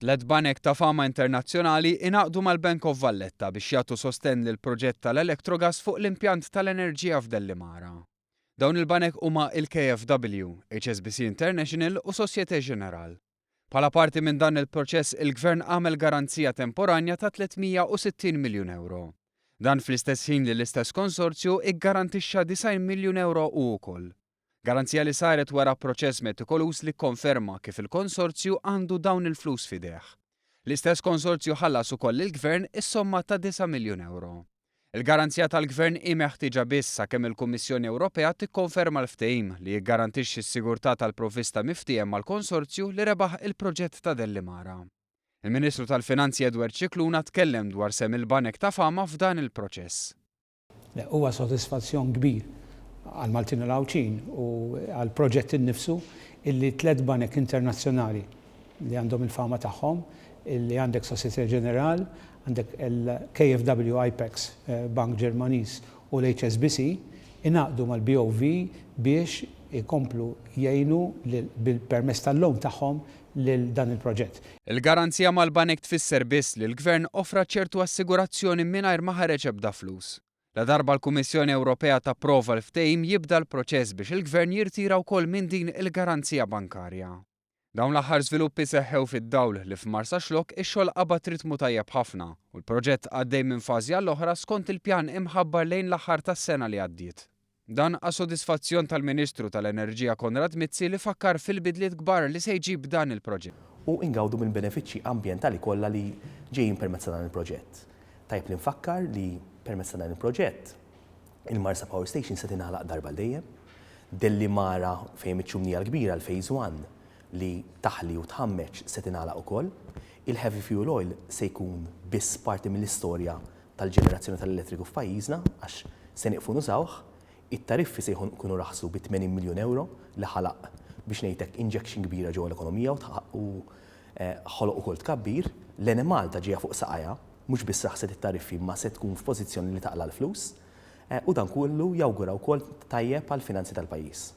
Tlett banek ta' fama internazzjonali ingħaqdu mal-Bank of Valletta biex jagħtu sostenn lill-proġett tal-Electrogas fuq l-impjant tal-enerġija f'Dellimara. Dawn il-banek huma il-KfW, HSBC International u Societe Generale. Bħala parti minn dan il-proċess il-Gvern għamel garanzija temporanja ta' 360 miljun ewro. Dan fl-istess ħin li l-istess konsorzju iggarantixxa 90 miljun ewro hu wkoll. Garanzija li saret wara proċess metikoluż li kkonferma kif il-konsorzju għandu dawn il-flus f'idejh. L-istess konsorzju ħallas ukoll lill-Gvern is-somma ta' disa' miljun ewro. Il-garanzija tal-Gvern hi meħtieġa biss sakemm il-Kummissjoni Ewropea tikkonferma l-ftehim li jiggarantixxi s-sigurtà tal-provvista miftiehem mal-konsorzju li rebaħ il-proġett ta' Dellimara. Il-Ministru tal-Finanzi Edward Scicluna tkellem dwar sehem il-banek ta' fama f'dan il-proċess. Le, huwa sodisfazzjon kbir għall-Maltin u l-Għawdxin u għall-proġett innifsu illi tlett banek internazzjonali li għandhom il-fama tagħhom, illi għandek Societe Generale, għandek il-KfW Ipex, bank Ġermaniż, u l-HSBC, ingħaqdu mal-BOV biex ikomplu jgħinu bil-permess tal-loan tagħhom lil dan il-proġett. Il-garanzija mal-banek tfisser biss li l-Gvern offra ċertu assigurazzjoni mingħajr ma ħareġ ebda flus. Ladarba l-Kummissjoni Ewropea tapprova l-ftehim jibda l-proċess biex il-Gvern jirtira wkoll minn din il-garanzija bankarja. Dawn l-aħħar żviluppi seħħew fid-dawl li f'Marsaxlokk ix-xogħol qabad ritmu tajjeb ħafna u l-proġett għaddej minn fażi għall-oħra skont il-pjan imħabbar lejn l-aħħar tas-sena li għaddiet. Dan għas-sodisfazzjon tal-Ministru tal-Enerġija Konrad Mizzi li fakkar fil-bidliet kbar li se jġib dan il-proġett. U ingawdu mill-benefiċċji ambjentali kollha li ġejjin permezz ta' dan il-proġett. Tajjeb li nfakkar li permezz ta' dan il-proġett, il-Marsa Power Station se tingħalaq darba għal dejjem. Dellimara fejn hemm iċ-ċumnija l-kbira, l-Phase One, li taħli u tħammeġ se tingħalaq ukoll. Il-heavy fuel oil se jkun biss parti mill-istorja tal-ġenerazzjoni tal-elettriku f'pajjiżna għax se nieqfu nużawh, it-tariffi se jkunu raħsu bi 80 miljun ewro li ħalaq biex ngħid hekk injection kbira ġewwa l-ekonomija u ħoloq ukoll tkabbir. L-Enemalta ġejja fuq saqajha, mhux biss raħset it-tariffi imma se tkun f'pożizzjoni li taqla' l-flus u dan kollu jawgura wkoll tajjeb għall-finanzi tal-pajjiż.